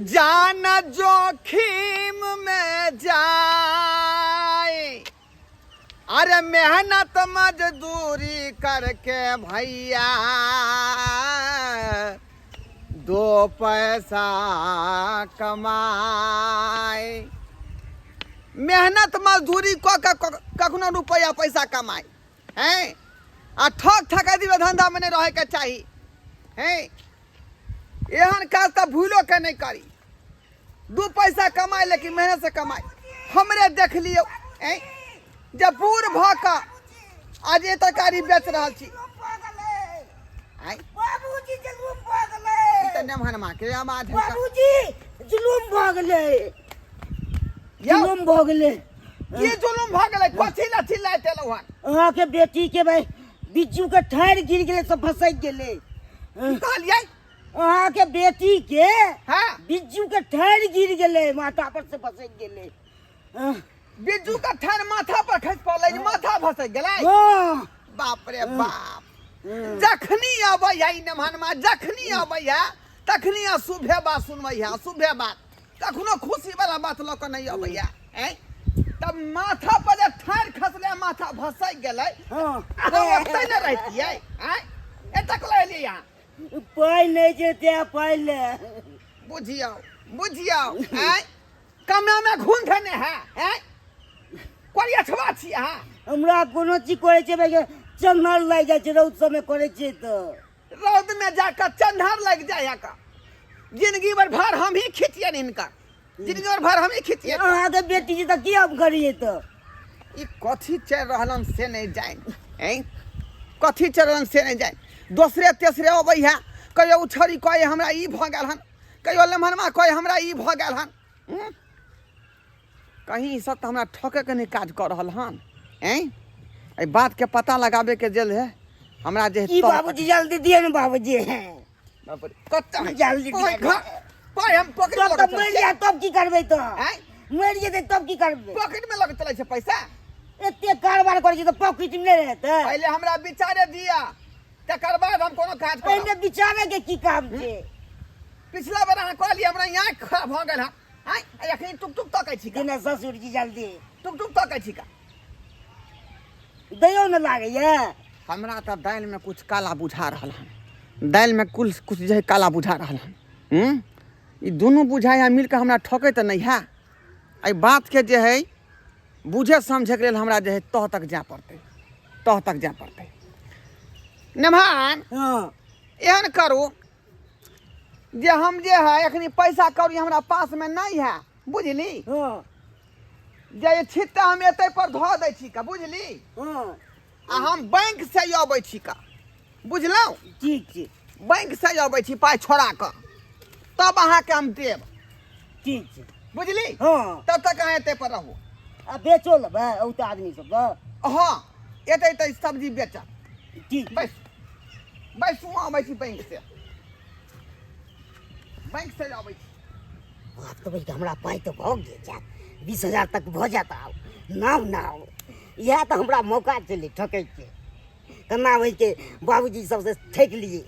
जान जोखिम में जाए, अरे मेहनत मजदूरी करके भैया दो पैसा कमाए। मेहनत मजदूरी कऽ के कखनो रुपैआ पैसा कमाए हैं, आ ठक ठकैती धंधामे नहि रहैके चाही हैं। एहन काज तऽ भूलो के नहि करी। दू पैसा कमाइ लेकिन मेहनत से कमाइ। हमरे देख लियौ ऐं जे बूढ़ भऽ कऽ आज ए तरकारी बेच रहल छी। आँय बाबूजी जुलूम भऽ गेलै। ई तऽ नेमहनमा के आवाज है। बाबूजी जुलूम भऽ गेलै। यौ जुलूम भऽ गेलै। की जुलुम भऽ गेलै? कथी लए चिल्लाइत एलहुँ हन? अहाँके बेटी के भाई बिज्जू के ठाढ़ि गिर गेलै सब फसकि गेलै। की कहलियै? अहाँके बेटी के हाँ बिज्जू के ठाढ़ि गिर गेलै, माथा पर से फसकि गेलै। हाँ। बिज्जू के ठाढ़ि माथा पर खसि पड़लै, माथा फसकि गेलै। हाँ। बाप रे बाप, जखनी अबै है ई नमहनमा, जखनी अबै है तखनी अशुभे बात सुनबै है, अशुभे बात, कखनो खुशी वाला बात लऽ कऽ नहि अबै है। ऐं तब माथा पर जे ठाढ़ि खसलै, माथा भसकि गेलै। हाँ। अहाँ ओतै ने रहितियै? आँय एतऽ कऽ एलियै अहाँ? पाइ नहि छै तें पाइ ले। बुझियौ बुझियौ, आँय कमरा में घून धने है। आँय कोरिया छुआ छी अहाँ? हमरा कोनो चीज करै छै भाई, चन्हर लागि जाइ छै रौद सबमे करै छियै तऽ। रौद में जाकऽ चन्हर लागि जाइ है का? जिंदगी भर भार हम ही खींचियन हिनका, जिंदगी भर भार हम ही खींचियन। अहाँके बेटी छै तऽ की हम करियै तऽ? ई कथी चलि रहल हन से नहि जानि। ऐं कथी चलि रहल हन से नहि जानि। दोसरे तेसरे अबै है, कहियो ओ छड़ी कहै हमरा ई भऽ गेल हन, कहियो लेमहनमा कहै हमरा ई भऽ गेल हन। हूँ? कहीं ई सब तऽ हमरा ठकैके नहि काज कऽ रहल हन? ऐं एहि बातके पता लगाबैके जे है हमरा जे की बाबूजी जल्दी दिअ ने बाबूजी। बाप रे, कत्ता है? जल्दी ओहि दिअ। घर पाइ हम पॉकेट में तब लऽ तऽ कऽ मरि चलै जायत तब की करबै तऽ? आँय? मरि जेतै तब की करबै? पॉकेट में लऽ कऽ चलै छै पैसा? एते कारोबार करै छै तऽ पॉकेट में नहि रहतै? पहिले हमरा विचारे दिअ, तकर बाद हम कोनो काज करब। एहिमे विचारे के की काम छै? पिछला बेर अहाँ कहलियै हमरा आँखि खराब भऽ गेल हँ। आँय, आ एखन टुक टुक तकै छी का? दिने ससुर जी जल्दी टुक टुक तकै छी का? दैयो ने लागैया। हमरा तऽ दालिमे कुछ काला बुझा रहल हन, दालिमे कुल कुछ जे है काला बुझा रहल हन। हूँ ई दुनू बुझाइ है मिलके हमरा ठकै तऽ नहि है। एहि बातके जे है बुझे समझेके लेल हमरा जे है तह तक जाय पड़तै, तह तक जाय पड़तै। नेमहान, हाँ। एहन करू जे हम जे है एखनी पैसा कौड़ी हमरा पासमे नहि है, बुझली? हाँ। जे ई छिट्टा हम एतै पर धऽ दै छी का, बुझली? हाँ। आ हम बैंक से अबै छी का, बुझलहुँ? ठीक छै। बैंक से अबै छी पाइ छोड़ा कऽ, तब अहाँके हम देब। ठीक छै। बुझली? हाँ। तब तक अहाँ एतै पर रहू। आ बेचो लेबै औते आदमी सबके? हाँ, एतै तऽ सब्जी बेचब। ठीक। बैस बैसू, अबै छी बैंक से, बैंक से अबै छी। बाप तऽ बैठ हमरा पाइ तऽ भऽ गेल जायत, 20,000 तक भऽ जायत। आब नाव नाव इएह तऽ हमरा मौका छलै ठकैके। केना होइके बाबूजी सबसँ ठकि लिए।